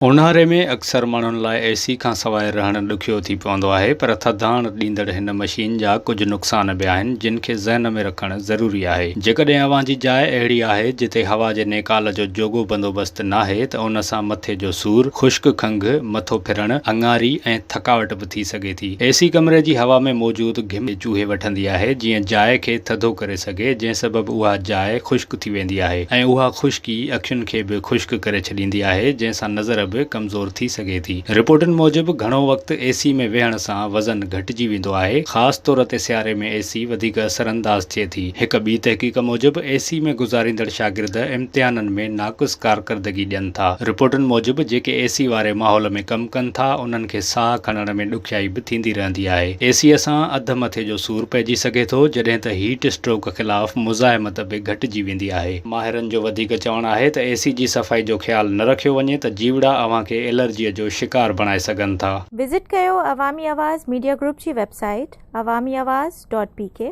اونهاري ۾ اڪثر ماڻهن لاء اي سي کان سواء رهڻ ڏکيو ٿي پوندو آهي پر ٿڌاڻ ڏيندڙ هن مشين جا ڪجهه نقصان به آهن جن کي ذهن ۾ رکڻ ضروري آهي. جيڪڏهن اوهان جي جاء اهڙي آهي جتي هوا جي نيڪال جو جوڳو بندوبست ناهي ته ان سان مٿي جو سور، خشڪ کنگهه، مٿو ڦرڻ، اڱاري ۽ ٿڪاوٽ به ٿي سگهي ٿي. اي سي ڪمري جي هوا ۾ موجود گهم کي چوهي وٺندي آهي جيئن جاء کي ٿڌو ڪري سگهي جنهن سبب اها جاء خشڪ ٿي ويندي آهي ۽ اها خشڪي اکين کي به خشڪ ڪري ڇڏيندي آهي جنهن سان نظر به ڪمزور ٿي سگهي ٿي. رپورٽن موجب گهڻو وقت اي سي ۾ ويهڻ سان وزن گهٽجي ويندو آهي خاص طور تي سياري ۾ اي سي وڌيڪ اثرانداز ٿئي ٿي. هڪ ٻي تحقيق موجب اي سي ۾ گذاريندڙ شاگرد امتحانن ۾ ناقص ڪارڪردگي ڏين ٿا. رپورٽن موجب جيڪي اي سي واري ماحول ۾ ڪم ڪن ٿا انهن کي ساهه کڻڻ ۾ ڏکيائي به ٿيندي رهندي آهي. اي سيء سان اڌ مٿي جو سور پئجي سگهي ٿو، جڏهن ته هيٽ اسٽروڪ خلاف مزاحمت به گهٽجي ويندي آهي. ماهرن جو وڌيڪ چوڻ آهي ته اي سي جي صفائي جو خيال نه رکيو وڃي ته جيوڙا اوهان کي الرجيء جو شڪار بڻائي سگهن ٿا. وزٽ ڪيو عوامي آواز ميڊيا گروپ جي website Awami Awaz dot P K.